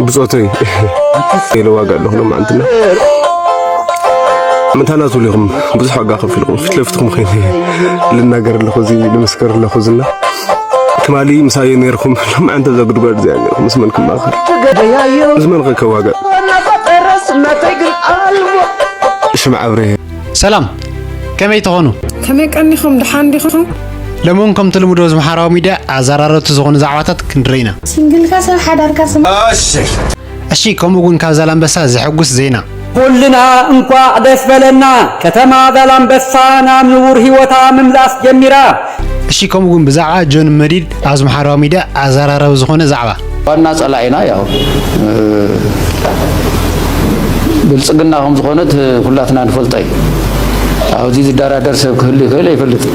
ብጾተይ ኢለ ዋጋ ኣለኹ ሎማዓንትና። ምንታና ትብሉ ኢኹም፣ ብዙሕ ዋጋ ከፊልኩም፣ ፊት ለፊትኩም ኮይነ ልናገር ኣለኹ፣ እዚ ልምስከር ኣለኹ ዝና። ትማሊ ምሳየ ነይርኩም፣ ሎማዓንቲ እዛ ጉድጓድ እዚኣ ነይርኩም፣ ምስ መን ክማኸር? ምስ መን ከ ከዋጋ? ሽምዓ ኣብርሄ። ሰላም፣ ከመይ ትኾኑ? ከመይ ቀኒኹም? ደሓን ዲኹም? ሎሚ እውን ከምቲ ልሙድ ኣብዚ ማሕበራዊ ሚድያ ኣዘራረብቲ ዝኾኑ ዛዕባታት ክንርኢ ኢና። ሲንግልካ ሰብ ሓዳርካ ስማ። እሺ፣ ከምኡ እውን ካብ ዛላምበሳ ዘሐጉስ ዜና። ኩልና እንኳዕ ደስ በለና። ከተማ ዛላምበሳ ናብ ንቡር ህይወታ ምምላስ ጀሚራ። እሺ፣ ከምኡ እውን ብዛዕባ ጆን መዲድ ኣብዚ ማሕበራዊ ሚድያ ኣዘራራቢ ዝኾነ ዛዕባ። ዋና ጸላኢና ያው፣ እ፣ ብልጽግና ከም ዝኾነት ኩላትና ንፈልጦ እዩ። ኣብዚ ዝደራደር ሰብ ክህሉ ይኽእል ኣይፈልጥን።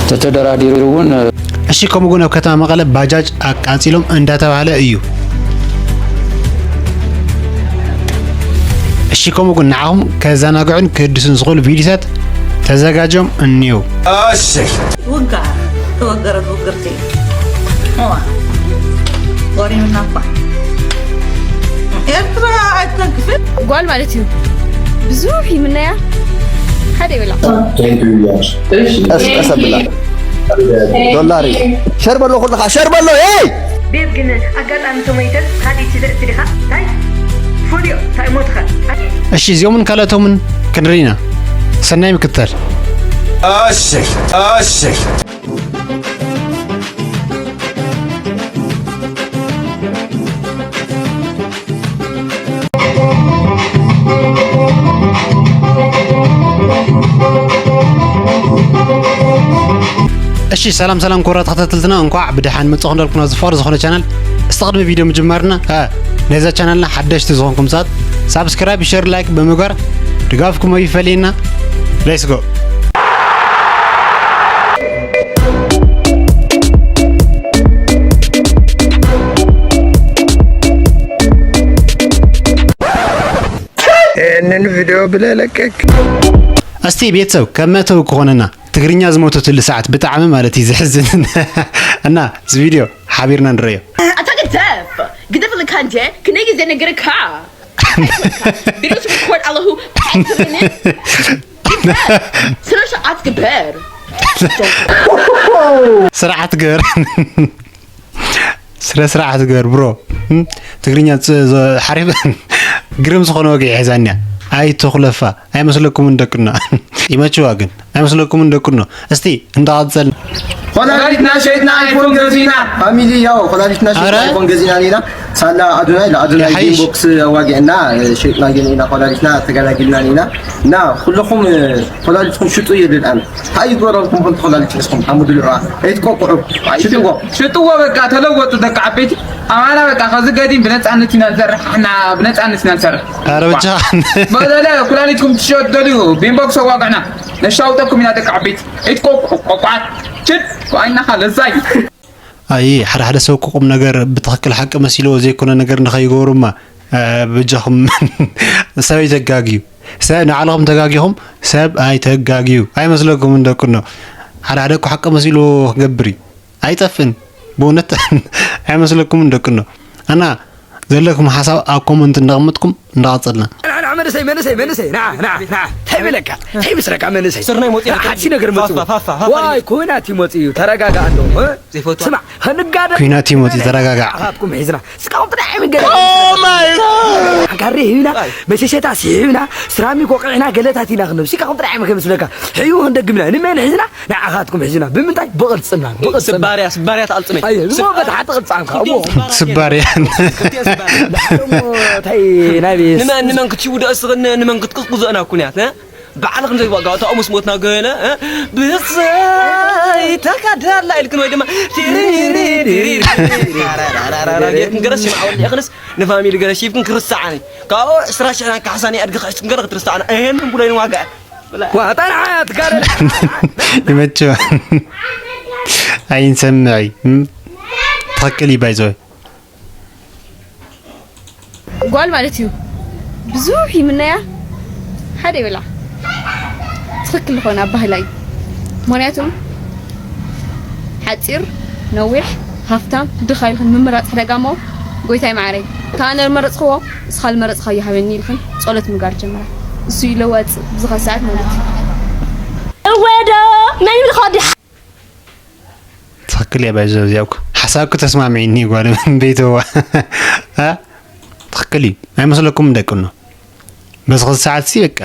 ተተደራዲሩ እውን፣ እ፣ እሺ፣ ከምኡ እውን ኣብ ከተማ መቐለ ባጃጅ ኣቃጺሎም እንዳተባህለ እዩ። እሺ፣ ከምኡ እውን ንዓኹም ከዘናግዑን ክህድሱን ዝኽእሉ ቪዲዮታት ተዘጋጆም እኒው። እሺ። ውጋ ተወገረት ውግርቲ። እዋ። ወሪምና እኳ። ኤርትራ ኣይትተንክፍን። ጓል ማለት እዩ። ብዙሕ ይምነያ፣ ሓደ ይብላ። ቀስ፣ ቀስ ኣብላ። ዶላሪ። ሸር በሎ ኩልኻ፣ ሸር በሎ፣ ኤይ! ቤብ ግን ኣጋጣሚ ተሞይተስ ሃዲት ትድርቲ ዲኻ? ታይ? ፎልዮ፣ ታይ ሞትኻ? እሺ፣ እዚኦምን ካልኦቶምን ክንርኢ ኢና። ሰናይ ምክትታል። እሺ፣ እሺ። እሺ፣ ሰላም ሰላም ክቡራት ተኸታተልትና፣ እንኳዕ ብደሓን መጻኹም እንዳልኩና ዝፋር ዝኾነ ቻናል። እስቲ ቅድሚ ቪድዮ ምጅማርና፣ እ፣ ነዛ ቻናልና ሓደሽቲ ዝኾንኩም ሰባት ሳብስክራይብ፣ ሸር፣ ላይክ ብምግባር ድጋፍኩም ኣይፈለየና። ሌትስ ጎ። ይህንን ቪዲዮ ብለይ ለቀቅ። እስቲ ቤተሰብ ከም መእተዊ ክኾነና ትግርኛ ዝሞተትሉ ሰዓት ብጣዕሚ ማለት እዩ ዘሕዝን። እና እዚ ቪዲዮ ሓቢርና ንረዮ። ኣታ ግደፍ፣ ግደፍልካ እንዴ፣ ክንደይ ግዜ ነገርካ? ቪዲዮ ስክሪን ኣለኹ፣ ኣይትብልኒ። ግደፍ፣ ስነ ስርዓት ግበር። ስርዓት ግበር። ስነ ስርዓት ግበር ብሮ። እም? ትግርኛ ጽ-፣ ዘ-፣ ሓሪፍ ግርም ዝኾነ ወግዒ ሒዛንያ። ኣይትኹለፋ። ኣይመስለኩምን ደቅና? ይመችዋ ግን። ኣይመስለኩምን ደቅና? እስቲ እንዳቐጸልና። ኮላሊትና ሸይጥና ኣይፎን ገዚእና። ፋሚሊ ያው ኮላሊትና ሸይጥና ኧረ? ኣይፎን ገዚእና ኔና። ሳላ ኣዱናይ፣ ለኣዱናይ ይሓይሽ። ጌም ቦክስ ኣዋጊዕና፣ ሸይጥና ጌም ኢና ኮላሊትና ተገላጊልና ኔና። እና ኩልኹም ኮላሊትኩም ሽጡ ይብል ኣነ። እንታይ ይጎረልኩም ኮንቱ ኮላሊት ሒዝኩም? ሓሙዱ ልዑዋ። ኣይትቆቁዑ። ሽጥዎ። ሽጥዎ በቃ ተለወጡ ደቂ ዓበይቲ። ኣማና በቃ ከዚ ገዲም ብነጻነት ኢና ንሰርሕ። ኣሕና ብነጻነት ኢና ንሰርሕ። ኧረ በጃ። በለለ ኩላሊትኩም ትሸጡ ደልዩ ቢምቦክስ ኣዋግዕና። ነሻውጠኩም ኢና ደቂ ዓበይቲ። ኣይትቆቁዑ ቆቋት። ሽጥ ዋይናኻ ለዛይ። ኣይ፣ ሓደ ሓደ ሰብ እኮ ቁም ነገር ብትኽክል ሓቂ መሲልዎ ዘይኮነ ነገር ንኸይገብሩማ፣ እ፣ በጃኹም ሰብ ኣይተጋግዩ። ሰብ ንዓለኹም ተጋጊኹም ሰብ ኣይተጋግዩ። ኣይመስለኩምን ደቅኖ? ሓደ ሓደ እኮ ሓቂ መሲልዎ ክገብር እዩ። ኣይጠፍእን። ብእውነት ኣይመስለኩምን ደቅኖ? ኣና ዘለኩም ሓሳብ ኣብ ኮመንት እንዳቐመጥኩም እንዳቐጸልና። ንዓ፣ ንዓ፣ መንእሰይ፣ መንእሰይ፣ መንእሰይ፣ ንዓ፣ ንዓ፣ ንዓ። እንታይ በለካ? እንታይ ይመስለካ መንእሰይ? ስርናይ መውጽኢ ንዓ፣ ሓድሽ ነገር መጽኡ። ፋፋ፣ ፋፋ፣ ፋፋ። ዋይ፣ ኩናት ይመጽእ እዩ። ተረጋጋ ኣለኹ፣ እ? ዘይፈትዋ። ስማዕ፣ ክንጋደ ኩናት ይመጽእ፣ ተረጋጋ። ንዓኻትኩም ሒዝና። ስቃኹም ጥራሕ እዮም ገለ። Oh my God! ጋሪ ሂብና፣ ኣይ። መሸሸታ ስሒብና፣ ስራሚክ ወቂዕና፣ ገለታት ኢና ክንብል። ስቃኹም ጥራሕ እዮም ከመስለካ። ሕዩ ክንደግምና። ንመን ሒዝና? ንዓኻትኩም ሒዝና። ብምንታይ? ብቕልጽምና፣ ብቕልጽምና። ስባርያ፣ ስባርያ ትኣልጽመይ። ኣየ፣ ስብ-፣ እሞ በታ ሓንቲ ቅልጻምካ፣ እሞ። ስባርያ። ክልቲኤን ስባርያ። ንሓደ እሞ እንታይ ናይ ቤት ንመን፣ ንመን ክትሽውዶ እስኽን፣ ንመን ክትቅዝቅዞ ኢና ኩንያት፣ እ? ባዕልኽን ዘይዋጋ፣ እታ ኦሙስ ሞትና ገለ፣ እ? ብሰይ ተካዳላ ኢልክን ወይ ድማ ቲሪሪሪሪ። ጌርክን ገረስ ሽምዓ ወሊዕኽንስ ንፋሚሊ ገረስ ሂብክን ክርስዓኒ። ካብኡ ዕስራ ሽሕ ካሕሳኒ ኣድጊ ክሕስክን ገረ ክትርስዓና። እሄን ብሎ ይንዋጋ። ዋጣና ትጋረ። ይመችዋ። ኣይንሰምዕ እዩ። እም? ትኽክል እዩ ባይዘወይ። ጓል ማለት እዩ ብዙሕ ይምነያ ሓደ ይብላ። ትኽክል ዝኾነ ኣባህላ እዩ። ምኽንያቱም ሓፂር፣ ነዊሕ፣ ሃፍታም፣ ድኻ ኢልክን ምምራፅ ሕደጋ እሞ ጎይታይ መዓረይ፣ ከኣ ንመረጽክዎ፣ እስኻ ዝመረጽካዮ ሃበኒ ኢልክን ጸሎት ምግባር ጀመራ። እሱ ይለወጥ ብዝኸ ሰዓት ማለት እዩ። እወ ዶ፣ መን ይብልካ ወዲ ትኽክል እያ። ባይዞ እዚኣ እኮ ሓሳብኩ ተስማሚዕኒ ጓል ቤተዋ። እ? ትኽክል እዩ። ኣይመስለኩም ደቂ ኖ? በዚ ኸዚ ሰዓት ሲ በቃ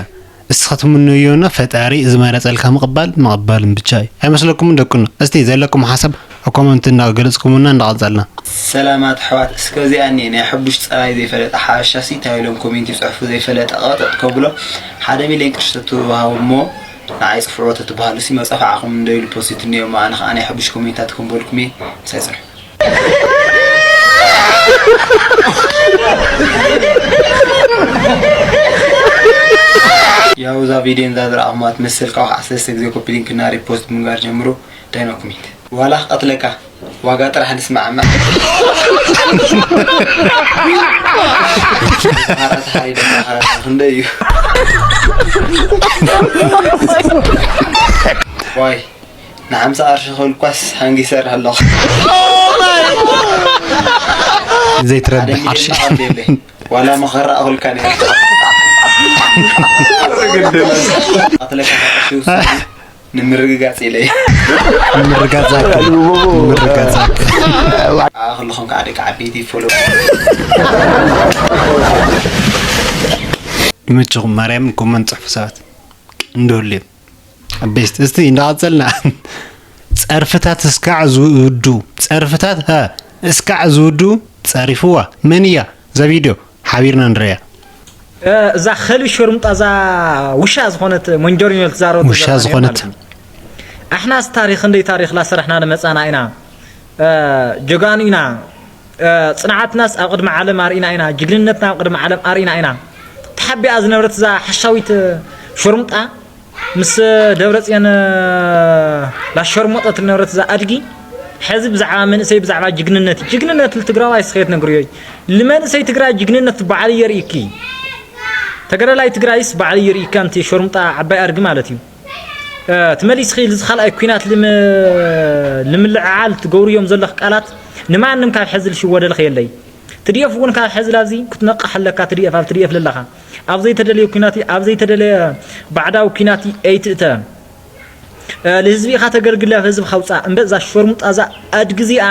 እስኻ ትምነዮና ፈጣሪ ዝመረጸልካ ምቕባል ምቕባልን ብቻ እዩ። ኣይመስለኩምን ደቂ ኖ? እስቲ ዘለኩም ሓሳብ ኣብ ኮመንት እንዳገለጽኩምና እንዳቐጸልና። ሰላማት ኣሕዋት፣ እስከ እዚኣ እኒ ናይ ሕቡሽ ጸባይ ዘይፈለጠ ሓበሻ ሲ እንታይ ኢሎም ኮሜንት ይጽሕፉ ዘይፈለጠ ቀጠጥ ከብሎ ሓደ ሚልዮን ቅርሺ ተትወሃቡ እሞ ንዓይ ጽፍዕዎ ተትበሃሉ ሲ መጸፋዕኹም እንዶ ኢሉ ፖስት እኒኦ እሞ ኣነ ኸዓ ናይ ሕቡሽ ኮሜንታት ከም በልኩም እየ። ምሳይ ጽንሑ። ያው እዛ ቪድዮ እንዛ ዝረኣኹማ ትመስል፣ ካብ ከዓ ሰለስተ ግዜ ኮፒ ሊንክ እና ሪፖስት ምግባር ጀምሩ። ዳይና ኮሜንት ዋላ ክቐትለካ ዋጋ ጥራሕ ንስማዓማ። ሓራ ተሓሪደ ሓራ ክንደይ እዩ? ዋይ ንሓምሳ ቅርሺ ከልኳስ ሓንጊ ይሰርሕ ኣለኹ። ዘይትረብሕ ሓደ ሚልዮን ዓርሺ። ናቕብ የለይ። ዋላ መኸራ ኣኹልካ ነይሩ። ኣትለካ ቅርሺ ውስጥ ንምርግጋጽ ኢለ። ንምርጋጽ ኣክል። ንምርጋጽ ኣክል። ኣኹልኹም ከዓ ደቂ ዓበይቲ ፎሎ። ይመችኹም ማርያምን ኮመንት ጽሕፉ ሰባት እንደሁሌም። ቤስት እስቲ እንዳቐጸልና። ጸርፍታት እስካዕ ዝውዱ፣ ጸርፍታት፣ ሀ፣ እስካዕ ዝውዱ ጸሪፍዋ። መን እያ? እዛ ቪድዮ ሓቢርና ንርእያ። እ፣ እዛ ከልቢ ሸርሙጣ፣ እዛ ውሻ ዝኾነት መንጀሪኖ ትዛረብ ውሻ ተዘራኒ ዝኾነት። ማለት እዩ። ኣሕናስ ታሪኽ እንደይ ታሪኽ ላሰራሕና ንመጻና ኢና። እ፣ ጀጋኑ ኢና። እ፣ ጽንዓትናስ ኣብ ቅድሚ ዓለም ኣርኢና ኢና። ጅግንነትና ኣብ ቅድሚ ዓለም ኣርኢና ኢና። ተሓቢኣ ዝነበረት እዛ ሓሻዊት ሸርሙጣ ምስ ደብረጽዮን ላሸርሞጠት ልነበረት እዛ ኣድጊ፣ ሕዚ ብዛዕባ መንእሰይ፣ ብዛዕባ ጅግንነት፣ ጅግንነት ልትግራዋይ እስኸ የት ነግርዮ እዩ? ልመንእሰይ ትግራይ ጅግንነት ባዕሉ የርእይኪ። ተገዳላይ ትግራይስ ባዕሉ የርእይካ፣ ኣንቲ ሸርሙጣ ዓባይ ኣድጊ ማለት እዩ። እ፣ ትመሊስኺ ልዚ ካልኣይ ኲናት ልም-፣ ልምልዕዓል ትገብርዮም ዘለኽ ቃላት ንማንም ካብ ሕዚ ልሽወደልኽ የለይ። ትድኤፍ እውን ካብ ሕዚ ላብዚ ክትነቕሕ ኣለካ። ትድኤፍ ኣብ ትድኤፍ ለለኻ ኣብ ዘይተደለየ ኲናት፣ ኣብ ዘይተደለየ ባዕዳዊ ኲናት ኣይትእተ። እ፣ ልህዝቢ ኢኻ ተገልግል፣ ኣብ ህዝብኻ ውጻእ። እምበር እዛ ሸርሙጣ እዛ ኣድጊ እዚኣ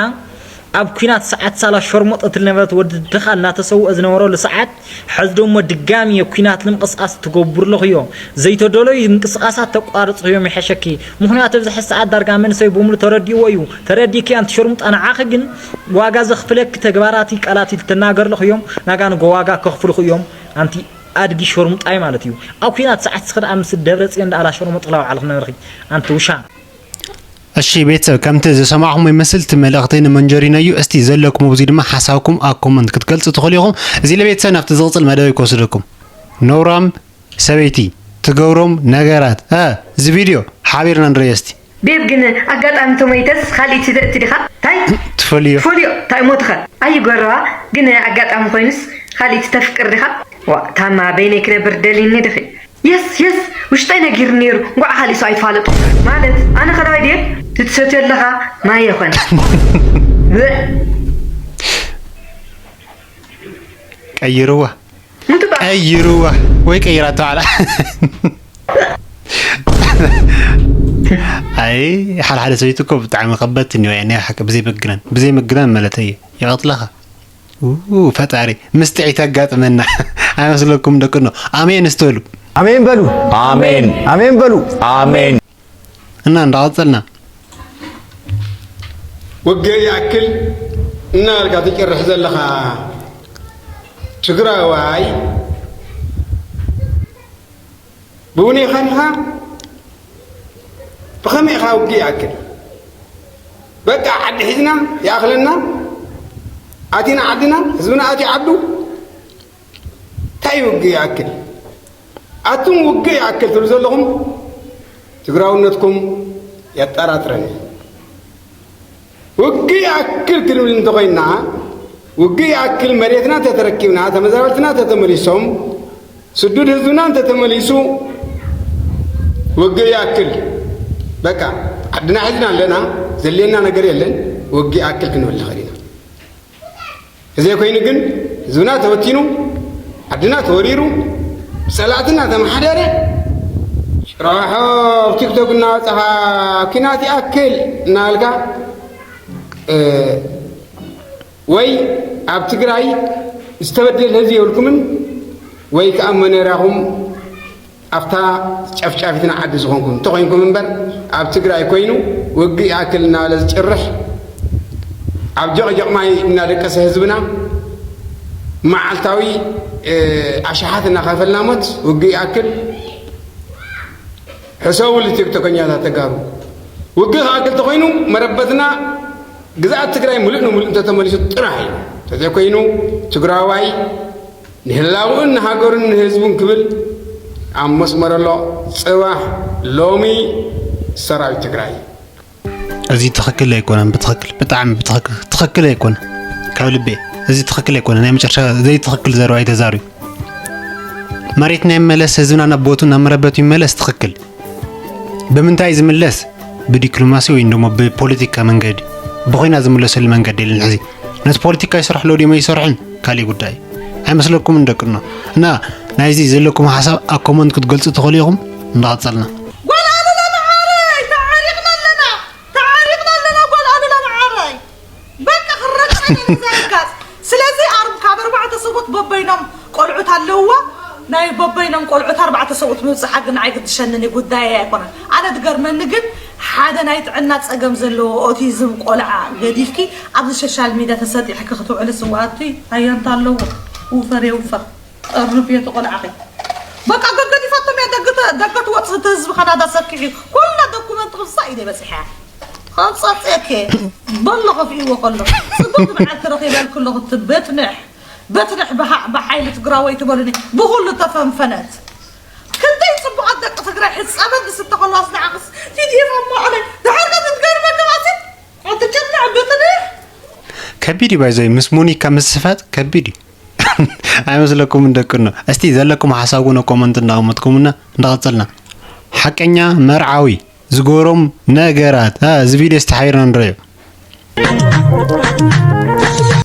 ኣብ ኲናት ሰዓት ሳላ ሸርሞጠት ልነበረት ወዲ ድኻ እናተሰውአ ዝነበረሉ ሰዓት፣ ሕዚ ደሞ ድጋሚ የኲናት ንምቕስቃስ ትገብሩ ኣለኽዮ። ዘይተደለዩ ምንቅስቃሳት ተቋርጽኽዮም ይሐሸኪ። ምኽንያቱ ኣብዚ ሕዚ ሰዓት ዳርጋ መንእሰይ በሙሉ ተረዲእዎ እዩ። ተረዲእኪ ኣንቲ ሸርሙጣ፣ ንዓኺ ግን ዋጋ ዘኽፍለኪ ተግባራቲ ቃላት እዩ ትናገር ኣለኽዮም። ናጋ ንጎ ዋጋ ከኽፍልኹ እዮም። ኣንቲ ኣድጊ ሸርሙጣይ ማለት እዩ። ኣብ ኲናት ሰዓት ስኽድ ኣምስ ደብረ ጽዮን ዳኣላ ሸርሙጥ ክላው ዓልኽ ነበርኺ። ኣንቲ ውሻ። እሺ ቤተሰብ፣ ከምቲ ዝሰማዕኹም ይመስል እቲ መልእኽተይ ንመንጀሪኖ እዩ። እስቲ ዘለኩም ኣብዚ ድማ ሓሳብኩም ኣብ ኮመንት ክትገልጹ ትኽእሉ ኢኹም። እዚ ለቤተሰብ ናብቲ ዝቕጽል መደበይ ክወስደኩም። ነውራም ሰበይቲ ትገብሮም ነገራት፣ እ፣ እዚ ቪድዮ ሓቢርና ንርእዮ እስቲ። ቤብ ግን ኣጋጣሚ ተሞይተስ ካልእ ትደእቲ ዲኻ? ታይ? ትፈልዮ። ትፈልዮ፣ ታይ ሞትኸ? ኣይጎረባ ግን ኣጋጣሚ ኮይኑስ ካልእ ተፍቅር ዲኻ? ዋ፣ ታማ በይነይ ክነብር ደሊኒ ዲኺ? የስ፣ የስ፣ ውሽጠይ ነጊሩ ነይሩ። እንቋዕ ካልእ ሰው ኣይተፋለጡ። ማለት፣ ኣነ ከዳይ ድየ? ትትሰትዮ ኣለኻ? ማየ ኾነ። ብዕ። ቀይርዋ። ምንቱ በ- ቀይርዋ። ወይ ቀይራቶ ዓላ። ኣይ፣ ሓደ ሓደ ሰበይቲ እኮ ብጣዕሚ ከበድቲ እኒኦ፣ ናይ ሓቂ ብዘይ ምግናን፣ ብዘይ ምግናን ማለት እየ። ይቐትለኻ። ኡ፣ ፈጣሪ፣ ምስ ጥዒት ኣጋጥመና። ኣይመስለኩም ደቂ ኖ? ኣሜን እስቲ በሉ። ኣሜን በሉ። ኣሜን። ኣሜን በሉ። ኣሜን። እና እንዳቐጸልና። ውግእ ይኣክል እናበልካ ትጭርሕ ዘለኻ ትግራዋይ፣ ብውኔኻ ዲኻ? ብኸመይ ኢኻ ውግእ ይኣክል? በቃ ዓዲ ሒዝና ይኣኽለና፣ ኣቲና ዓድና፣ ህዝብና ኣትዩ ዓዱ። እንታይ ውግእ ይኣክል? ኣቱም ውግእ ይኣክል ትብሉ ዘለኹም ትግራውነትኩም የጠራጥረኒ። ውግእ ይኣክል ክንብል እንተኾይንና፣ ውግእ ይኣክል መሬትና ተተረኪብና፣ ተመዛበልትና ተተመሊሶም፣ ስዱድ ህዝብና እንተተመሊሱ፣ ውግእ ይኣክል። በቃ፣ ዓድና ሒዝና ኣለና፣ ዘልየና ነገር የለን፣ ውግእ ይኣክል ክንብል ንኽእል ኢና። እዘይ ኮይኑ ግን ህዝብና ተበቲኑ፣ ዓድና ተወሪሩ፣ ብጸላእትና ተመሓደረ፣ ጭራሖ ኣብ ቲክቶክ እናወጻኻ ኲናት ይኣክል እናበልካ፣ እ፣ ወይ ኣብ ትግራይ ዝተበደለ ህዝቢ የብልኩምን ወይ ከኣ መኖርያኹም ኣብታ ጨፍጫፊትና ዓዲ ዝኾንኩም እንተኾይንኩም እምበር፣ ኣብ ትግራይ ኮይኑ ውግእ ይኣክል እናበለ ዝጭርሕ፣ ኣብ ጀቕጀቕ ማይ እናደቀሰ ህዝብና መዓልታዊ፣ እ፣ ኣሽሓት እናኸፈልና ሞት ውግእ ይኣክል። ሕሰቡሉ ቲክቶከኛታት ተጋሩ። ውግእ ክኣክል ተኾይኑ መረበትና ግዝኣት ትግራይ ምሉእ ንምሉእ እንተተመሊሱ ጥራሕ እዩ። እንተዘይኮይኑ ትግራዋይ ንህላውኡን ንሃገሩን ንህዝቡን ክብል ኣብ መስመር ኣሎ። ጽባሕ ሎሚ ሰራዊት ትግራይ። እዚ ትኽክል ኣይኮነን። ብትኽክል፣ ብጣዕሚ ብትኽክል፣ ትኽክል ኣይኮነን። ካብ ልቤ፣ እዚ ትኽክል ኣይኮነን። ናይ መጨረሻ ዘይትኽክል ዘረባ እዩ ተዛርዩ። መሬትና ይመለስ፣ ህዝብና ናብ ቦቱ፣ ናብ መረበቱ ይመለስ። ትኽክል። ብምንታይ ዝምለስ? ብዲፕሎማሲ ወይ ደሞ ብፖለቲካ መንገዲ፣ ብኹናት ዝምለሰሉ መንገዲ የለን። ሕዚ ነቲ ፖለቲካ ይሰርሕሎ ድዮም ኣይሰርሕን ካሊእ ጉዳይ። ኣይመስለኩምን ደቅኖ? እና ናይዚ ዘለኩም ሓሳብ ኣብ ኮመንት ክትገልጹ ትኽእሉ ኢኹም። እንዳቐጸልና። ጓል ኣሉላ መዓረይ፣ ተዓሪቕና ኣለና፣ ተዓሪቕና ኣለና ጓል ኣሉላ መዓረይ። በቃ ክረግጠን እየ ነዛ ርጋጽ። ስለዚ ኣር-፣ ካብ ኣርባዕተ ሰብኡት በበይኖም ቆልዑት ኣለውዋ። ናይ በበይኖም ቆልዑት ኣርባዕተ ሰብኡት ምብጽሓ ግን ኣይግድሸንን እዩ፣ ጉዳየይ ኣይኮነን። ኣነ ዝገርመኒ ግን ሓደ ናይ ጥዕና ጸገም ዘለዎ ኦቲዝም ቆልዓ ገዲፍኪ ኣብዚ ሶሻል ሚድያ ተሰጢሕኪ ክትውዕሊ ስውኣቲ ኣየንታ ኣለዎ? ውፈር የውፈር። ጠርንፍዮ ተቆልዓኺ። በቃ ገገዲፋቶም እያ፣ ደገ ተ-፣ ደገ ትወጽእ፣ እቲ ህዝቢ ካናዳ ሰኪሑ። ኩላ ዶኩመንት ክሳ ኢደ በጺሐ። ከብጸጽየከ በሎ ከፍእዎ ከሎ። ጽቡቅ መዓልቲ ረኺበልኩ ኣለኹ፣ እቲ በትንሕ፣ በትንሕ ብሃ-፣ ብሓይሊ ትግራወይ ትበሉኒ። ብኹሉ ተፈንፈነት። ክንደይ ጽቡቃት ደቂ ትግራይ ሕጻበት ዝስተ ከሎ ኣስናዓኽስ ቲዲኤፍ ኣብ መቐለ። ድሓር ከ ትትገርመ ከባሲ። ኣትጨናዕ በትንሕ። ከቢድ እዩ ባይዘይ፣ ምስ ሞኒካ ምስፋጥ ከቢድ እዩ። ኣይመስለኩምን ደቅኖ? እስቲ ዘለኩም ሓሳብ እውን ኣብ ኮመንት እንዳቐመጥኩምና እንዳቐጸልና። ሓቀኛ መርዓዊ ዝገበሮም ነገራት፣ እ፣ እዚ ቪድዮ እስቲ ሓቢርና ንረዮ።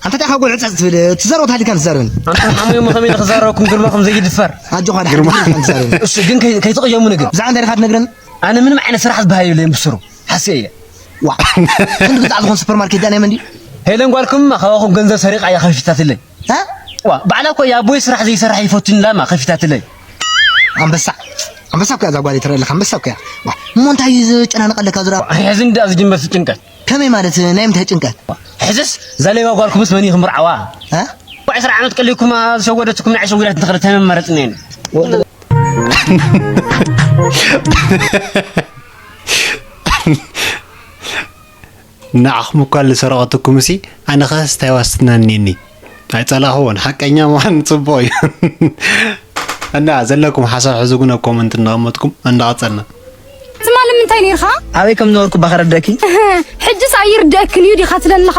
ኣንታ እንታይ ካብ ጎልዕ ጸጥ ትብል? ትዛረቦ ተሃሊካ ትዛረብን። ኣንታ ሓሙዮም ከመይ ኢለ ክዛረበኩም ግርማኹም ዘይድፈር? ኣጆኻ ድሓን ግርማ። ትዛረብን። እሱ ግን ከይ-፣ ከይትቕየሙኒ ግን። ብዛዕባ እንታይ ኢኻ ትነግረኒ? ኣነ ምንም ዓይነት ስራሕ ዝበሃል የብለይን ብስሩ። ሓስየ እየ። ዋ። ክንዲ ግዛዕ ዝኾን ሱፐርማርኬት ዳኣ ናይ መን ድዩ? ሄለን ጓልኩም ካባኹም ገንዘብ ሰሪቓ እያ ከፊታትለይ። እ? ዋ፣ ባዕላ እኮ እያ ኣቦይ ስራሕ ዘይሰርሕ ይፈቱን ኢላ እማ ከፊታትለይ። ኣንበሳ። ኣንበሳ እኮ እያ እዛ ጓል ትረአ ኣለካ፣ ኣንበሳ እኮ እያ። ዋ፣ እሞ እንታይ እዩ ዘጨናንቐለካ ዝራ? ሕዚ እንዳ ዝጅምር ጭንቀት። ከመይ ማለት? ናይ ምንታይ ጭንቀት? ሕዝስ እዛ ሌባ ጓልኩምስ መን እዩ ክምርዓዋ? እ? ዋ፣ ዕስራ ዓመት ቀሊኩም ዝሸወደትኩም ናይ ሸዊዳት እንተኸደ ተመመረጽ ነይኒ። ንዓኹም እኳ ዝሰረቐትኩምሲ፣ ኣነኸስ እንታይ ዋስትና እኒኒ? ኣይጸላእኽዎን፣ ሓቀኛ ምዃን ጽቡቕ እዩ። እና ዘለኩም ሓሳብ ሕዝጉን ኣብ ኮመንት እናቐመጥኩም እንዳቐጸልና። ትማሊ ምንታይ ነይርካ? ኣበይ ከም ዝነበርኩ እባ ከረደእኪ? ሕጅስ ኣይርደእክን እዩ ዲኻ ትለኒ ኣለኻ?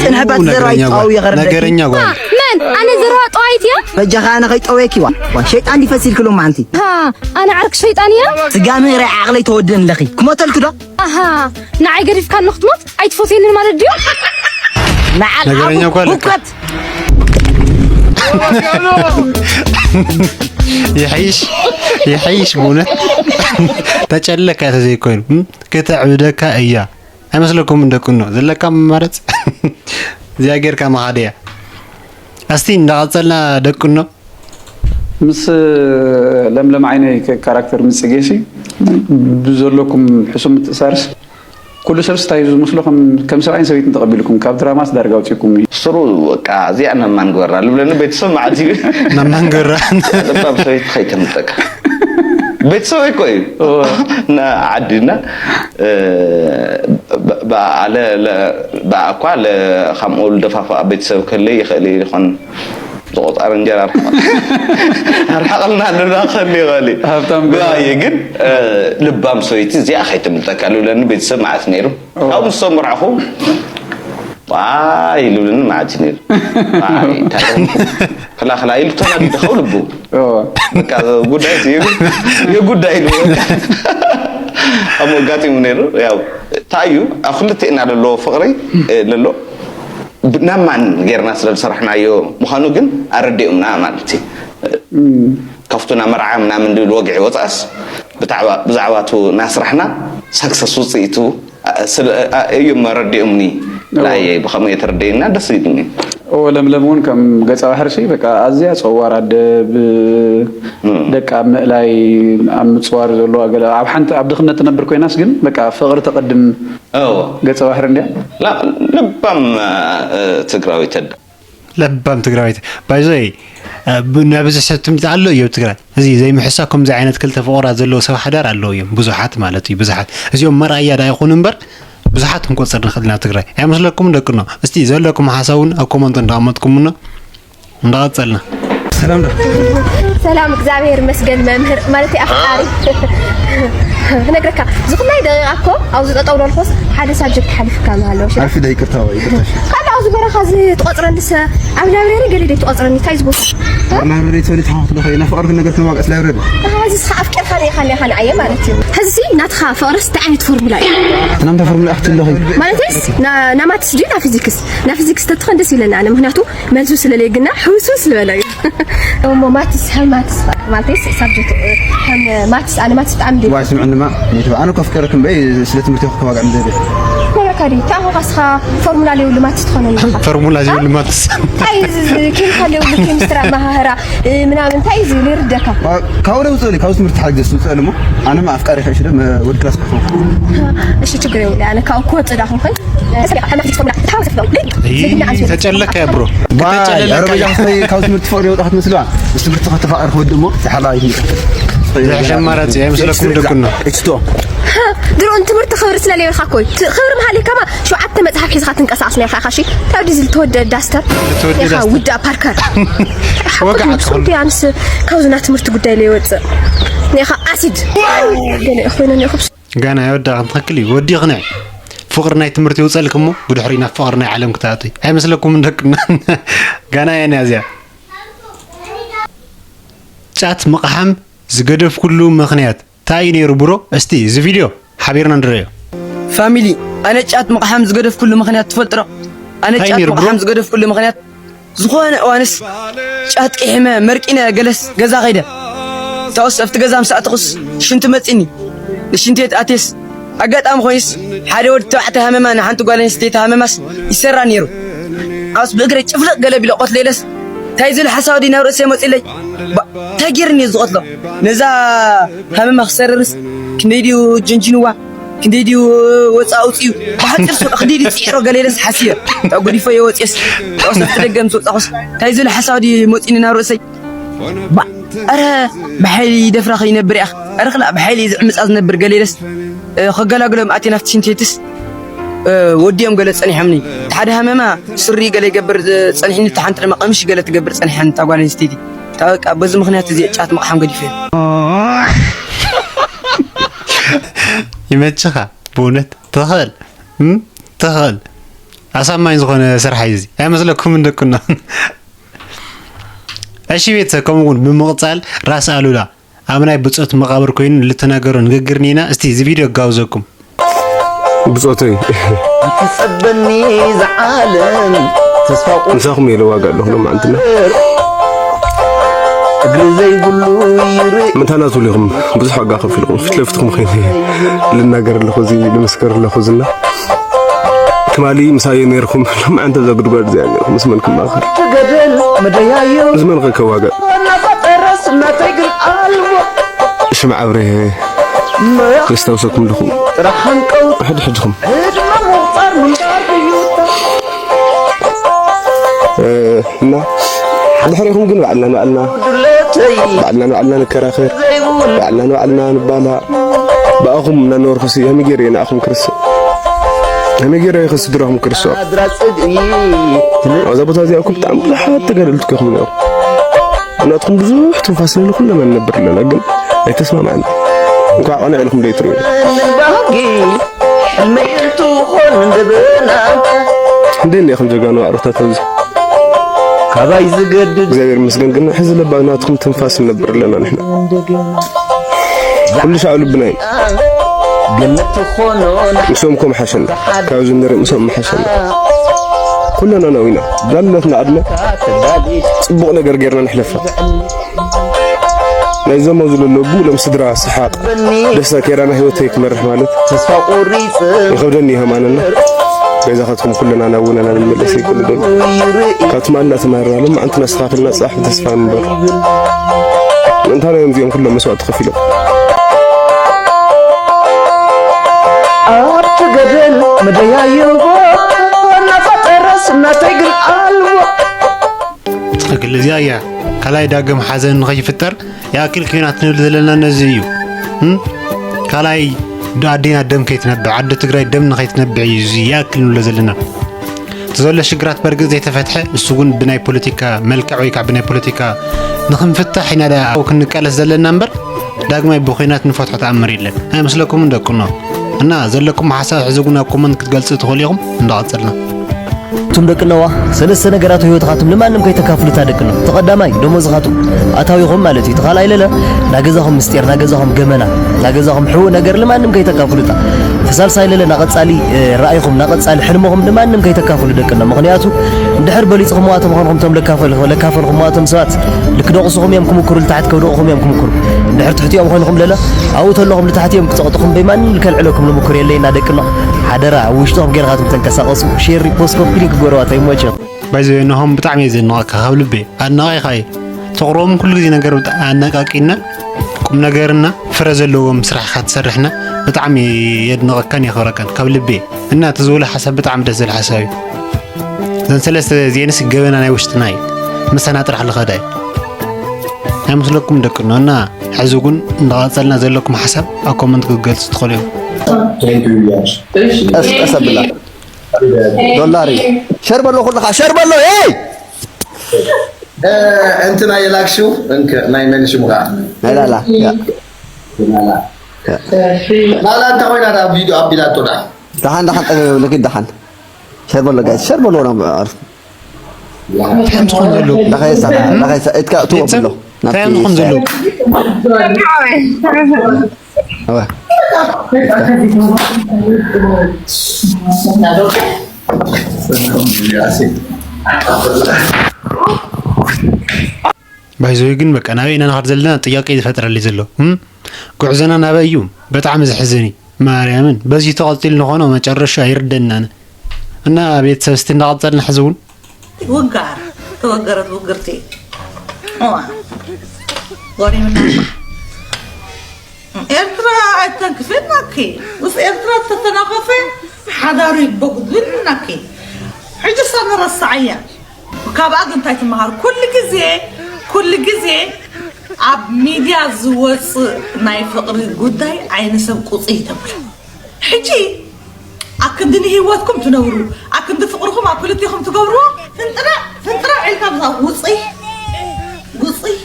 ጽንሕ እባ፣ እቲ ዘረባ ነገረኛ ጓል፣ ይጻወ እየ ከረደእኪ። ነገረኛ ጓል። መን? ኣነ ዘረባ ጠዋይት እያ? በጃኻ ኣነ ከይጠወየኪ ዋ። ዋ፣ ሸይጣን ዲፈስ ኢልክሎም ማዓንቲ። ሃ፣ ኣነ ዓርክ ሸይጣን እያ? ስጋ ምእራይ ዓቕለይ ተወድእን ኣለኺ። ክሞተልኪ ዶ? ኣሃ፣ ንዓይ ገዲፍካኒ ክትሞት ኣይትፈትየንን ማለት ድዩ? ንዓል ነገረኛ ዓቡ ጓል እኮ። ሁከት። ይሐይሽ፣ ይሐይሽ ብእውነት። ተጨለካ ተዘይኮይኑ፣ እም? ከተዕብደካ እያ። ኣይመስለኩምን ደቅኖ? ዘለካ መማረጽ እዚኣ ጌርካ መኻደያ። እስቲ እንዳቐጸልና ደቅኖ። ምስ ለምለም ዓይነይ ከ-፣ ካራክተር ምስ ጽጌሲ ብዘለኩም ሕሱም ምትእሳርስ ኩሉ ሰብስ እንታይ እዩ ዝመስሎ ከም፣ ከም ሰብኣይን ሰበይትን ተቐቢልኩም ካብ ድራማስ ዳርጋ ኣውጺእኩም እዩ። ስሩ በቃ እዚኣ ናብ ማን ግበራ ልብለኒ ቤተሰብ መዓት እዩ። ናብ ማን ግበራ? ለባም ሰበይቲ ከይተምጠካ። ቤተሰብ እኮ እዩ። እወ። ና ዓድና፣ እ፣ ብ-፣ ብ-፣ ኣለ-፣ ለ-፣ ብኣኳ ለ-፣ ከምኡ ልደፋፍኣ ቤተሰብ ከለይ ይኽእል እዩ ይኾን። ዝቆጻር እንጀራ ኣርሕቕ-፣ ኣርሕቐልና ኣለና ክህሉ ይኽእል እዩ። ሃብታም ገዛ። ብኣየ ግን፣ እ፣ ልባም ሰበይቲ እዚኣ ከይተምልጠካ ልብለኒ ቤተሰብ መዓት ነይሩ። ኦ። ካብኡ ምስ ተመርዓኹ፣ ዋይ ልብለኒ መዓት እዩ ነይሩ። ዋይ፣ እንታይ ኾንኩ? ክላ ክላ ኢሉ ተናዲዱ ኸው ልቡ። ኦ። በቃ፣ ጉዳይ እዩ፣ የጉዳይ ኢሉ በቃ። ከምኡ ኣጋጢሙ ነይሩ። ያው፣ እንታይ እዩ፣ ኣብ ክልቴና ለሎ ፍቕሪ፣ እ፣ ለሎ፣ ናብ ማን ጌርና ስለ ዝሰራሕናዮ ምዃኑ ግን ኣረዲኦምና ማለት እዩ። ካብቱ ናብ መርዓ ምናምን ድብል ወግዒ ወፃእስ ብዛዕባ ብዛዕባቱ ናስራሕና ሳክሰስ ውፅኢቱ እዮም ኣረዲኦምኒ። ላየ ብኸመይ የተረደየና ደስ ይብልኒ። ለምለም እውን ከም ገጸ ባህርሲ በቃ ኣዝያ ጸዋር ኣደ፣ ደቂ ኣብ ምእላይ ኣብ ምጽዋር ዘለዋ ገለ ኣብ ሓንቲ ኣብ ድኽነት ትነብር ኮይናስ ግን በቃ ፍቕሪ ተቐድም ገጸ ባህሪ እንድያ። ለባም ትግራዊት ኣደ። ለባም ትግራዊት ባይዞይ ነብዚ ሰብ ትምኒት ኣሎ እዩ ኣብ ትግራይ። እዚ ዘይምሕሳ ከምዚ ዓይነት ክልተ ፍቑራት ዘለዎ ሰብ ሓዳር ኣለዉ እዮም ብዙሓት ማለት እዩ ብዙሓት። እዚኦም መርኣያ ዳ ይኹኑ እምበር ብዙሓት ክንቆፅር ንኽእል ኢና ኣብ ትግራይ ኣይመስለኩም ደቅኖ? እስቲ ዘለኩም ሓሳብ እውን ኣብ ኮመንት እንዳቐመጥኩምና እንዳቐፀልና። ሰላም ዶ? ሰላም እግዚኣብሔር ይመስገን መምህር ማለት ኣፍቃሪ ክነግረካ ዝኹላይ ደቂቃ እኮ ኣብዚ ጠጠው ዳልኮስ ሓደ ሳብጀክት ሓሊፍካ ማሎ ኣርፊደ ይቅርታ ወይ ይቅርታ ካልእ ኣብዚ በረኻ እዚ ትቆፅረኒ ሰ ኣብ ላይብረሪ ገለ ደይ ትቆፅረኒ እንታይ ዝቦታ ላይብረሪ ትፈልጥ ሓፍት ዶ ኮይና ፍቅር ነገር ተማቀስ ላይብረሪ እዚ ስኻ ኣፍቀርካ ኔኻ ኔኻ ንዓየ ማለት እዩ ሕዚ ናትኻ ፍቅርስ እንታይ ዓይነት ፎርሙላ እዩ ናምታ ፎርሙላ ኣክትለኺ ማለትስ ናማትስ ድዩ ና ፊዚክስ ና ፊዚክስ ተትኸን ደስ ይለና ኣነ ምክንያቱ መልሱ ስለለይ ግና ሕውስውስ ዝበለ እዩ እሞ ማትስ ከም ማትስ ማለተይስ ሳብጀክት ከም ማትስ ኣነ ማትስ ብጣዕሚ ደ ዋይ ስምዕንማ ኔትባ ኣነ ኮፍ ከረክም በይ ስለ ትምህርቲ ክከዋግዕ ምደደ ኮረካ ዲ ታኹ ካስኻ ፎርሙላ ለይብሉ ማትስ ትኾነ ፈርሙላ ዘይብሉ ማትስ እንታይ ኬሚካል ለይብሉ ኬሚስትሪ ኣመሃህራ ምናምን እንታይ እዚ ለይርደካ ካብኡ ደ ውፅእሊ ካብዚ ትምህርቲ ሓግዘ ዝውፅእሊ ሞ ኣነማ ኣፍቃሪ ከይሽ ደ ወዲ ክላስ ክኾን እሺ ችግር የብሉ ኣነ ካብኡ ክወፅእ ዳ ክንኾን ተጨለካ ብሮ ካብ ትምህርቲ ፍቅሪ ወጣ ክትመስልዋ ምስ ትምህርቲ ከተፋቀር ክወድ እሞ ሓላዊ ዘሕሸ ኣማራፂ ኣይመስለኩም ደቅኖ እችቶ ድሮ ንትምህርቲ ክብሪ ስለለይብልካ ኮይ ክብሪ መሃሊካማ ሸውዓተ መፅሓፍ ሒዝካ ትንቀሳቀስ ነርካ ኢካ ሺ ካብ ዲዚ ልትወደ ዳስተር ኢካ ውዳ ፓርከር ሓቁ ቢያንስ ካብዚ ና ትምህርቲ ጉዳይ ለይወፅእ ኢካ ኣሲድ ገለ ኮይነ ጋና ይወዳእኽን ትኽክል እዩ ወዲኽን ፍቕሪ ናይ ትምህርቲ ይውፀልክ እሞ ብድሕሪ ናብ ፍቕሪ ናይ ዓለም ክትኣቱ ኣይመስለኩምን ደቅና ጋና እያ እዚኣ ጫት ምቕሓም ዝገደፍኩሉ ምኽንያት ታይ እዩ ነይሩ ብሮ እስቲ እዚ ቪድዮ ሓቢርና ንረዮ ፋሚሊ ኣነ ጫት ምቕሓም ዝገደፍኩሉ ምኽንያት ትፈልጥሮ ኣነ ጫት ምቕሓም ዝገደፍኩሉ ምኽንያት ዝኾነ እዋንስ ጫት ቂሒመ መርቂነ ገለስ ገዛ ኸይደ ታውስ ኣብቲ ገዛ ምስ ኣተኹስ ሽንቲ መፂኒ ንሽንቴት ኣቴስ ኣጋጣሚ ኮይንስ ሓደ ወዲ ተባዕታይ ሃመማ ንሓንቲ ጓል ኣንስተይቲ ሃመማስ ይሰራ ነይሩ ኣውስ ብእግረ ጭፍልቕ ገለ ቢለ ቆትሌለስ እንታይ ዝብል ሓሳብ ድዩ ናብ ርእሰ መፂለይ እንታይ ገይርኒ እየ ዝቐትሎ ነዛ ሃመማ ክሰርርስ ክንደይ ድዩ ጅንጅንዋ ክንደይ ድዩ ወፃ ኣውፅዩ ብሓፂር ሱቕ ክንደይ ድዩ ፅዒሮ ገለ ኢለስ ሓስየ ተጉዲፎ የወፅየስ ተወሰቲ ደገም ዝወፃኹስ እንታይ ዝብል ሓሳብ ድዩ መፂኒ ናብ ርእሰይ ባ ኣረ ብሓይሊ ይደፍራ ከይነብር እያ ኣረ ክላ ብሓይሊ ዝዕምፃ ዝነብር ገለ ኢለስ ከገላግሎም ኣትየ ናብቲ ሽንቴትስ ወዲኦም ገለ ፀኒሖምኒ ሓደ ሃመማ ሱሪ ገለ ይገብር ፀኒሕኒ ተሓንቲ ድማ ቀምሽ ገለ ትገብር ፀኒሓኒ እታ ጓል ኣንስተይቲ በቃ በዚ ምክንያት እዚ ጫት ምቕሓም ገዲፈ ይመችኻ ብእውነት ትኽእል ትኽእል ኣሳማኝ ዝኾነ ስራሕ እዩ እዚ ኣይመስለኩምን ደቅና እሺ ቤተሰብ ከምኡ እውን ብምቕፃል ራስ ኣሉላ ኣብ ናይ ብፆት መቓብር ኮይኑ ልተናገሮ ንግግር ኒና እስቲ እዚ ቪድዮ ጋብዘኩም ብፆተይ ትፀበኒ ዝዓለም ተስፋ ምሳኹም የለ ዋጋ ኣለኹ ሎማዓንትና እግሪ ዘይብሉ ይርኢ ምንታና ትብሉ ኢኹም ብዙሕ ዋጋ ከፊልኩም ፊት ለፊትኩም ኮይነ ልናገር ኣለኹ እዚ ልምስከር ኣለኹ ዝና ትማሊ ምሳየ ነይርኩም ሎማዓንቲ እዛ ጉድጓድ እዚኣ ነይርኩም ምስ መን ክማኸር ትገደል መደያዮ ምስ መን ከዋገ እናፈጠረስ ናተይ ግን ኣልቦ ሽምዓ ኣብሪሀ የስታውሰኩም ኣለኹ ጥራሕ ሃንቀው ሕድሕድኹም ዕድመ ምቑፃር ምንባር እዩ እና ድሕሪኹም ግን ባዕልና ንባዕልና ባዕልና ንባዕልና ንከራኸር ባዕልና ንባዕልና ንባላዕ ብኣኹም እናነበርኩሲ ከመይ ገይረ እየ ንኣኹም ክርስእ ከመይ ገይረ እየ ስድራኹም ክርስኦ ኣብዛ ቦታ እዚኣ እኮ ብጣዕሚ ብዙሓት ተጋደልቲ ከኹም ነሩ ናትኩም ብዙሕ ትንፋስ ንህሉ ኩለና ንነብር ኣለና ግን ኣይተስማማዕና እንኳዕ ቀንዕ ኢልኩም ደይትርእዩ ባህጊ ሕልመይ እንትኾን እንደበና ክንደይ እኒኢኹም ጀጋኑ ኣዕሩኽታት ኣብዚ ካባይ ዝገድድ እግዚኣብሔር ይመስገን ግን ሕዚ ለባ ናትኩም ትንፋስ ንነብር ኣለና ንሕና ኩሉ ሻዕ ልብና እዩ ገነት ትኾኖ ምስኦም ኮም ሓሸና ካብዚ ንርኢ ምስኦም ምሓሸና ኩለና ናዊና ዳለትና ዕድመ ጽቡቕ ነገር ጌርና ንሕለፋ። ናይ ዘመዙ ለለቡ ሎም ስድራ ሰሓቕ ደስታ ኬራ ናይ ህይወተይ ክመርሕ ማለት ተስፋ ቆሪጽ ይኸብደኒ ይኸማንና። ገዛኻትኩም ኩለና ናብና ንመለስ ይክልደል። ካትማና ተማህርና ሎም ኣንትና ኣስተኻኽልና ጽባሕ ብተስፋ ንበር። ምእንታና እዮም እዚኦም ኩሎም መስዋእቲ ከፊሎም። ኣብቲ ገደል መደያይቦ እናፈጠረስ እናተይ ግን ኣልቦ። ትኽክል፣ እዚኣ እያ። ካልኣይ ዳግም ሓዘን ንኸይፍጠር ይኣክል ኲናት ንብል ዘለና ነዚ እዩ። እም? ካልኣይ ዶ-፣ ኣዴና ደም ከይትነብዕ፣ ኣደ ትግራይ ደም ንኸይትነብዕ እዩ እዚ ይኣክል ንብሎ ዘለና። እቲ ዘሎ ሽግራት በርግጥ ዘይተፈትሐ፣ እሱ ግን ብናይ ፖለቲካ መልክዕ ወይ ከዓ ብናይ ፖለቲካ ንኽንፍታሕ ኢና ደኣ ክንቃለስ ዘለና እምበር፣ ዳግማይ ብኹናት ንፈትሖ ተኣምር የለን። ኣይመስለኩምን ደቅኖ? እና ዘለኩም ሓሳብ ሕዚ እውን ኣብ ኮመንት ክትገልጹ ትኽእሉ ኢኹም። እንዳቐጸልና። እቱም ደቅነዋ፣ ሰለስተ ነገራት ህይወትኻቱም ንማንም ከይተካፍሉታ ደቅኖ። እቲ ቀዳማይ ደሞዝኻቱም፣ ኣታዊኹም ማለት እዩ። እቲ ካልኣይ ለለ፣ ናገዛኹም ምስጢር፣ ናገዛኹም ገመና፣ ናገዛኹም ሕቡእ ነገር ንማንም ከይተካፍሉታ። እቲ ሳልሳይ ለለ፣ ናቐጻሊ፣ እ፣ ራእይኹም፣ ናቐጻሊ ሕልምኹም ንማንም ከይተካፍሉ ደቅኖ። ምኽንያቱ፣ እንድሕር በሊጽኹምዋ ተምኾንኹም እቶም ለካፈል-፣ ለካፈልኹምዋ እቶም ሰባት፣ ልክ ደቑስኹም እዮም ክምክሩ፣ ልታሕት ከውድቑኹም እዮም ክምክሩ። እንድሕር ትሕቲኦም ኮይንኹም ለለ፣ ኣብኡ ተለኹም ልታሕት እዮም ክጸቕጡኹም፣ በይማንም ልከልዕለኩም ልምክር የለይና ደቅኖ። ሓደራ፣ ኣብ ውሽጥኹም ጌርኻትም ተንቀሳቐሱ። ሼር፣ ሪፖስት፣ ኮፒ ሊንክ ግበሩዋ፣ ተይሞቸው። ባይዘ፣ ነሆም ብጣዕሚ እየ ዘድንቐካ፣ ካብ ልበ ኣድናቒኻ እየ። ትቕርቦም ኩሉ ግዜ ነገር ብጣ-፣ ኣነቃቂና፣ ቁም ነገርና፣ ፍረ ዘለዎም ስራሕኻ ትሰርሕና፣ ብጣዕሚ የድንቐካን የኽብረካን፣ ካብ ልበ። እና እቲ ዝብሎ ሓሳብ ብጣዕሚ ደስ ዝብል ሓሳብ እዩ። እዘን ሰለስተ እዚኤንስ ገበና ናይ ውሽጥና እዩ። ምሳና ጥራሕ ልኸዳ እዩ። ኣይመስለኩም ደቅኖ? እና ሕዚ እውን እንዳቐጸልና ዘለኩም ሓሳብ ኣብ ኮመንት ክትገልጹ ትኽእሉ እዮም። Thank you, Yash. ቀስ ቀስ ኣብላ። ዶላር እዩ። ሸር በሎ ኩልኻ፣ ሸር በሎ። ኤይ! እ፣ እንትና የላክሽው፣ እንክ-፣ ናይ መን ሽሙ ከዓ? ናይ ላላ። ያ። ላላ። ያ። ላላ እንተ ኮይና፣ ናብ ቪድዮ ኣቢላቶ ደኣ። ደሓን፣ ደሓን፣ ጠገብ ንኪድ ደሓን። ሸር በሎ ጋይስ፣ ሸር በሎ ነው አሪፍ። እንታይ እዮም ዝኾኑ ዘለዉ? ዳኸይሳ፣ ዳኸይሳ፣ እትካ እቱ ቤተሰብ፣ ብሎ። እንታይ እዮም ዝኾኑ ዘለዉ? ኣዋ። ባይዘወይ ግን በቃ ናበይ ኢና ንኸድ ዘለና ጥያቄ ዝፈጥረለይ ዘሎ። እም? ጉዕዞና ናበይ እዩ? ብጣዕሚ ዘሕዝን እዩ። ማርያምን፣ በዚ ተቐጺሉ ንኾኖ መጨረሻ ኣይርደናን። እና ቤተሰብ እስቲ እንዳቐጸልና ሕዚ እውን። ውጋር፣ ተወገረት ውግርቲ። እዋ። ወሪምና። ኤርትራ ኣይተንክፍናኪ። ምስ ኤርትራ ተተናኸፈ ሓዳሩ ይበጉድልናኪ። ሕጂ እሳ ንረስዓያ። ካብኣ ግን እንታይ ትመሃር? ኩሉ ግዜ፣ ኩሉ ግዜ ኣብ ሚድያ ዝወፅእ ናይ ፍቕሪ ጉዳይ ዓይኒ ሰብ ቁፅይ ተብሎ። ሕጂ ኣክንዲ ንህይወትኩም ትነብሩ፣ ኣክንዲ ፍቕርኹም ኣብ ክልቴኹም ትገብርዎ፣ ፍንጥራ፣ ፍንጥራ ዒልካ ብዛ ጉፅይ፣ ጉፅይ።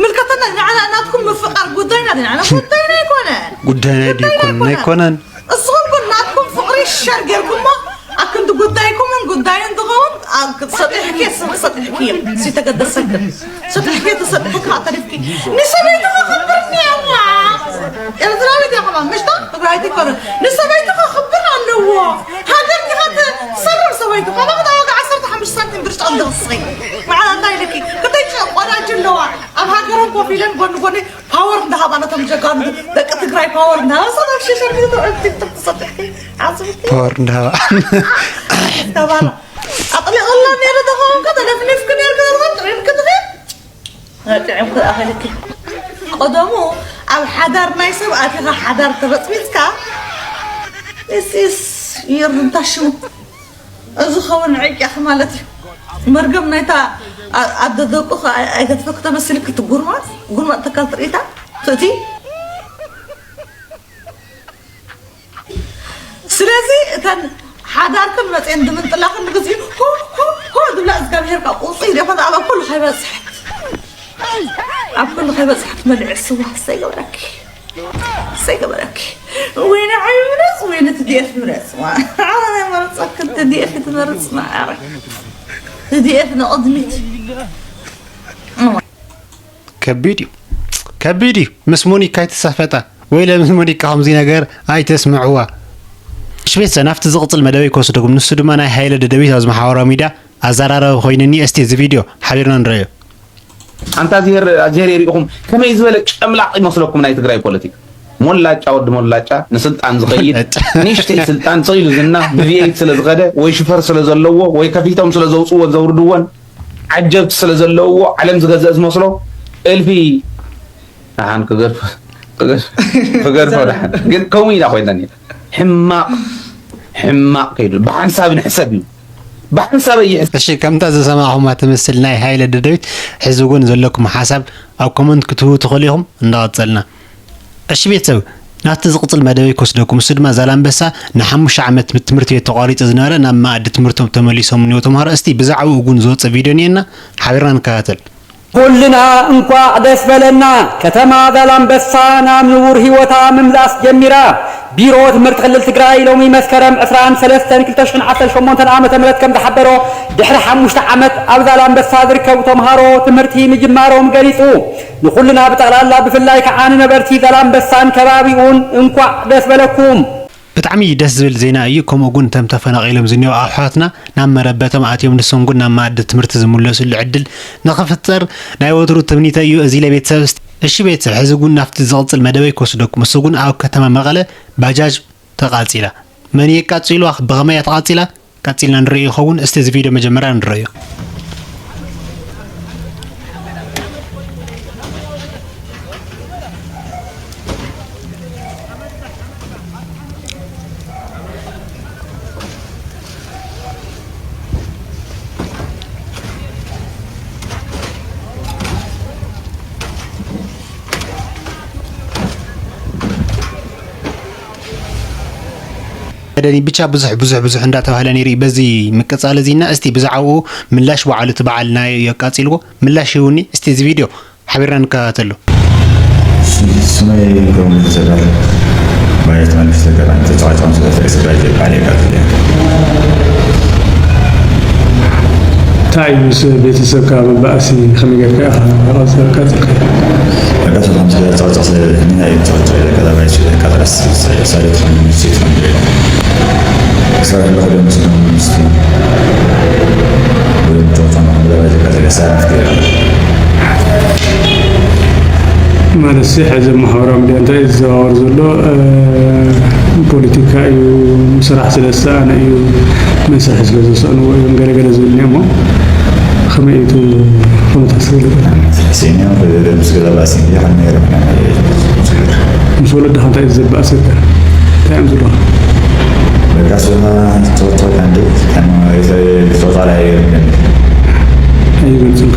ምልከተና፣ ንዓና ናትኩም ምፍቓር ጉዳይና፣ ንዓና ጉዳይና ኣይኮነ። ጉዳይና ጉዳይና ኣይኮነ፣ ኣይኮነ። ኣይኮነን። እስኹም ግን ናትኩም ፍቕሪ ሸር ጌርኩሞ፣ ኣክንዲ ጉዳይኩምን ጉዳይን ዝኸውን፣ ኣብ ሰጢሕኪ፣ ሰጢሕኪ እዮም። ሲተገደሰክን። ሰጢሕኪ፣ ተሰጢሕኪ፣ ኣተሪፍኪ። ንሰበይቱ ከኽብር እኒአዋ። ኤርትራዊት እያ ከማን፣ ምሽቶ? ትግራይት ይኮነ። ንሰበይቱ ከኽብር ኣለዎ። ሃገር ዲኻ ትሰርር ሰበይቱ? ካባኻ ዋጋ ዓሰርተ ሓሙሽተ ሳንቲም ብርጭ ኣንተ ክስኸይ። መዓላ እንታይ ኢልኪ? ክልተይ ቆዳጅ ኣለዋ። ኣብ ሃገሮም ኮፍ ኢለን ጎኒ ጎኒ ፓወር እንዳሃባ ነቶም ጀጋኑ ደቂ ትግራይ ፓወር እንዳሃባ። ሰላም ሸሸር ቲክቶክ ተሰጢሕኪ ዓዝብኪ ፓወር እንዳሃባ። ተባላ። ኣጥሊቕላ ነይሩ ተኸውን ከተነፍኒፍኪ ነይርኪ ተኸውን ጥዒምኪ ትኺ። ጥዒምኪ ኣኸልኪ። ቀደሙ ኣብ ሓዳር ናይ ሰብ ኣቲኻ ሓዳር ተበጽቢጽካ። እስ እስ ይርንታ ሽሙ። እዚ ኸውን ዕቅያኺ ማለት እዩ። መርገም ናይታ ኣ-፣ ኣደ ደቁ ኸ-፣ ኣይ-፣ ኣይገድፈኪ ተመሲልኪ እቲ ጉርማጥ፣ ጉርማጥ ተካል ትርኢታ ትእቲ። ስለዚ እተን ሓዳርክን መፅኤን ድምንጥላኽን ንግዜኡ ሆ፣ ሆ፣ ሆ ድብላ እግዚኣብሄር ካብ ቁፅሪ ደፈን ኣብ ኩሉ ከይበፅሐት፣ ኣብ ኩሉ ከይበፅሐት መልዒ ስዋ እሰይ ገበረኪ። እሰይ ገበረኪ። ወይ ንዓይ ምረፅ ወይ ንትዲኤፍ ምረፅ። ዋ፣ ኣነ ናይ መረፀክን ትዲኤፍ ትመርፅ ማዕረ። ትዲኤፍ ንቕድሚት። ከቢድ እዩ። ከቢድ እዩ። ምስ ሞኒካ ኣይትሳፈጣ። ወይ ለምስ ሞኒካ ከምዚ ነገር ኣይተስምዕዋ። እሺ፣ ቤተሰብ ናብቲ ዝቕጽል መደበይ ክወስደኩም፣ ንሱ ድማ ናይ ሃይለ ደደቢት ኣብዚ ማሕበራዊ ሚድያ ኣዘራረቢ ኮይንኒ። እስቲ እዚ ቪድዮ ሓቢርና ንረዮ። ኣንታ ዚሄር ዚሄር የሪእኹም ከመይ ዝበለ ጨምላቕ ይመስለኩም ናይ ትግራይ ፖለቲካ። ሞላጫ ወዲ ሞላጫ ንስልጣን ዝኸይድ ንእሽተይ ስልጣን ስቕ ኢሉ ዝና ብቪኤት ስለ ዝኸደ ወይ ሽፈር ስለ ዘለዎ ወይ ከፊቶም ስለ ዘውፅዎን ዘውርድዎን ዓጀብቲ ስለ ዘለውዎ ዓለም ዝገዘእ ዝመስሎ እልፊ ደሓን ክገድፎ ክገድፎ ደሓን ግን ከምኡ ኢና ኮይና ነና። ሕማቕ ሕማቕ ከይዱ ብሓንሳብ ንሕሰብ እዩ። ብሓንሳበይ ይሕሰብ። እሺ ከምታ ዝሰማዕኹማ ትመስል ናይ ሃይለ ደደቢት። ሕዚ እውን ዘለኩም ሓሳብ ኣብ ኮመንት ክትህቡ ትኽእሉ ኢኹም። እንዳቐጸልና እሺ ቤተሰብ ናብቲ ዝቕጽል መደበይ ክወስደኩም። እሱ ድማ ዛላምበሳ ንሓሙሽተ ዓመት ትምህርቲ ቤት ተቋሪጹ ዝነበረ ናብ መኣዲ ትምህርቶም ተመሊሶም እኒኦ ተምሃሮ። እስቲ ብዛዕባኡ እውን ዝወጸ ቪድዮ እኒኤና ሓቢርና ንከታተል። ኩልና እንኳዕ ደስ በለና። ከተማ ዛላምበሳ ናብ ንቡር ህይወታ ምምላስ ጀሚራ። ቢሮ ትምህርቲ ክልል ትግራይ ሎሚ መስከረም ዕስራን ሰለስተን ክልተ ሽሕን ዓሰርተ ሸሞንተን ዓመተ ምህረት ከም ዝሓበሮ፣ ድሕሪ ሓሙሽተ ዓመት ኣብ ዛላምበሳ ዝርከቡ ተምሃሮ ትምህርቲ ምጅማሮም ገሊጹ። ንኹልና ብጠቕላላ ብፍላይ ከዓ ንነበርቲ ዛላምበሳን ከባቢኡን እንኳዕ ደስ በለኩም። ብጣዕሚ ደስ ዝብል ዜና እዩ። ከምኡ እውን እቶም ተፈናቒሎም ዝኒኦ ኣሕዋትና ናብ መረበቶም ኣትዮም ንሶም እውን ናብ መኣዲ ትምህርቲ ዝምለስሉ ዕድል ንኽፍጠር ናይ ወትሩ ትምኒተይ እዩ። እዚ ኢለ ቤተሰብ እስቲ እሺ ቤተሰብ ሕዚ እውን ናብቲ ዝቕፅል መደበይ ክወስደኩም። እሱ እውን ኣብ ከተማ መቐለ ባጃጅ ተቓፂላ። መን እየ ኣቃፂልዋ? ብኸመይ እያ ተቓፂላ? ቀጺልና ንርእዮ ይኸውን። እስቲ እዚ ቪድዮ መጀመርያ ንረዮ። ደኒ ብቻ ብዙሕ ብዙሕ ብዙሕ እንዳተባህለ ነይሩ እዩ። በዚ ምቅጻል እዚና እስቲ ብዛዕባኡ ምላሽ ባዕሉ እቲ በዓል ናይ የቃጺልዎ ምላሽ ይሁኒ። እስቲ እዚ ቪድዮ ሓቢርና ንከታተሎ። ስመይ ገብሩ ይበሃል። ባየት መንግስቲ ገራን ተጫዋጫውን ስለ ተረስጋ ይባል ይቀጥል። እንታይ ምስ ቤተሰብካ ምባእሲ ከመይ ጌርካ ኢኻ ቀጽልካ? በቃ ሰላም ስለ ተጫዋጫ ስለ ናይ ተጫዋጫ ቀዳማይ ስለ ቀዳማይ ስለ ሳለት ፋሚሊ ሴት ፋሚሊ ሰራህ ለኸደ ምስል ምስቲ ወይም ተጫዋጫ ማህበራዊ ዘጋዘጋ ሳለት ገራ ማለት ሲ ሕዚ ማሕበራዊ ሚድያ እንታይ እዩ ዝዘዋወር ዘሎ? ፖለቲካ እዩ፣ ስራሕ ስለ ዝሰኣነ እዩ፣ መን ስራሕ ስለ ዘሰኣንዎ እዮም ገለ ገለ ዝብል እኒኦ እሞ ከመይ እዩ እቲ ኩነታት ዝገለፀ? ሕሴንያ ምስ ገዛ ባእሲ እንዲ ሓደ ነገር ምስ ወለድኻ እንታይ እዩ ዘባእሰካ? እንታይ እዮም ዝብሉኻ? በቃ ስኻ ተወተወካ እንዲ ተወጣላ ኣይገልፅልካ።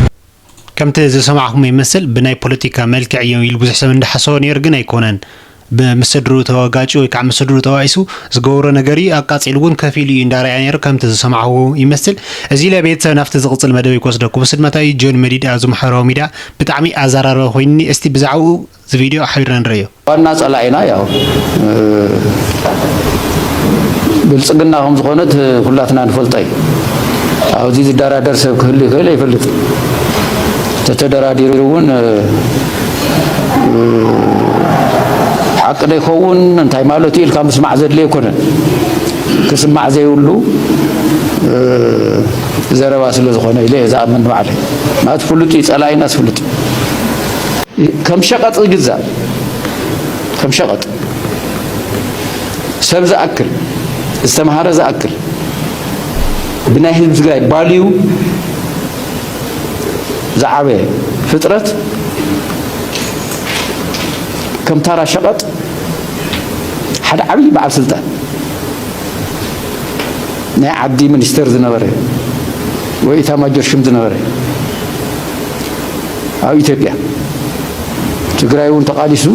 ከምቲ ዝሰማዕኹሞ ይመስል ብናይ ፖለቲካ መልክዕ እዮም ኢሉ ብዙሕ ሰብ እንዳሓሰቦ ነይሩ፣ ግን ኣይኮነን። ምስ ስድርኡ ተዋጋጭ ወይ ከዓ ምስ ስድርኡ ተባኢሱ ዝገብሮ ነገር እዩ። ኣቃፂሉ እውን ከፊሉ እዩ እንዳረኣየ ነይሩ ከምቲ ዝሰማዕኹዎ ይመስል። እዚ ኢለ ቤተሰብ ናብቲ ዝቕፅል መደበይ ክወስደኩም። ስድመታይ ጆን መዲድ ኣብዚ ማሕበራዊ ሚድያ ብጣዕሚ ኣዘራራቢ ኮይኑኒ። እስቲ ብዛዕባኡ እዚ ቪድዮ ሓቢርና ንረዮ። ዋና ጸላኢና ያው ብልጽግና ከም ዝኾነት ኩላትና ንፈልጦ እዩ። ኣብዚ ዝደራደር ሰብ ክህሉ ይኽእል ኣይፈልጥን። ተተደራዲሩ እውን ሓቂ ዶ ይኸውን እንታይ ማለት እዩ ኢልካ ምስማዕ ዘድልዮ ኣይኮነን። ክስማዕ ዘይብሉ ዘረባ ስለ ዝኾነ ኢለ እየ ዝኣምን ንባዕለይ። ማለት ፍሉጥ እዩ፣ ጸላኢናስ ፍሉጥ እዩ። ከም ሸቐጥ ዝግዛእ ከም ሸቐጥ ሰብ ዝኣክል ዝተምሃረ ዝኣክል ብናይ ህዝቢ ትግራይ ባልዩ ዝዓበየ ፍጥረት ከም ታራ ሸቐጥ ሓደ ዓብዪ በዓል ስልጣን ናይ ዓዲ ሚኒስተር ዝነበረ ወይ ኢታማጆር ሽም ዝነበረ ኣብ ኢትዮጵያ ትግራይ እውን ተቓሊሱ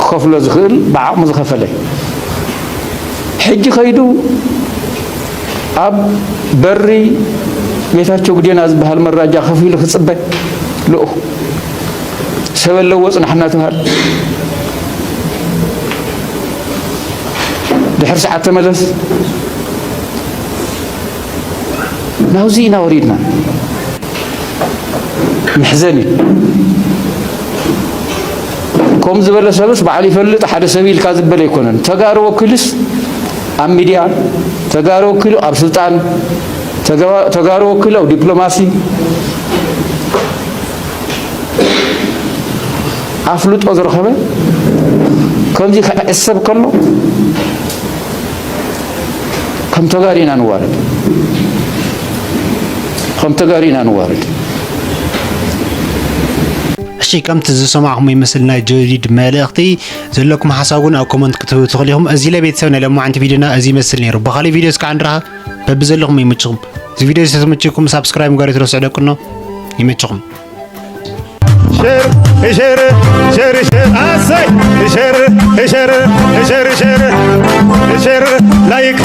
ክኸፍሎ ዝኽእል ብዓቕሙ ዝኸፈለ ሕጂ ከይዱ ኣብ በሪ ጌታቸው ግዴና ዝበሃል መራጃ ከፊሉ ክፅበ ልኡኹ ሰብ ኣለዎ ፅናሕ እናተባሃለ ድሕሪ ሰዓት ተመለስ ናብዚ ኢና ወሪድና። መሕዘኒ እዩ። ከምኡ ዝበለ ሰብስ ባዕሉ ይፈልጥ፣ ሓደ ሰብ ኢልካ ዝበለ ኣይኮነን። ተጋሩ ወኪሉስ ኣብ ሚድያ፣ ተጋሩ ወኪሉ ኣብ ስልጣን፣ ተጋ- ተጋሩ ወኪሉ ኣብ ዲፕሎማሲ ኣፍልጦ ዝረኸበ ከምዚ ክዕሰብ ከሎ ከም ተጋሩ ኢና ንዋረድ፣ ከም ተጋሩ ኢና ንዋረድ። እሺ፣ ከምቲ ዝሰማዕኹም ይመስል ናይ ጆሊድ መልእኽቲ። ዘለኩም ሓሳብ እውን ኣብ ኮመንት ክትህቡ ትኽእሉ ኢኹም። እዚ ለቤተሰብ ናይ ለማዓንቲ ቪድዮና እዚ ይመስል ነይሩ። ብኻሊእ ቪድዮ እስካዕ ንራኸብ። በብዘለኹም ይምችኹም። እዚ ቪድዮ ዝተመችኩም ሳብስክራይብ ምግባር ይትረስዑ ደቅኖ። ይመችኹም። ሸር ሸር ሸር ሸር ኣሰይ ሸር ሸር ሸር ሸር ሸር ላይክ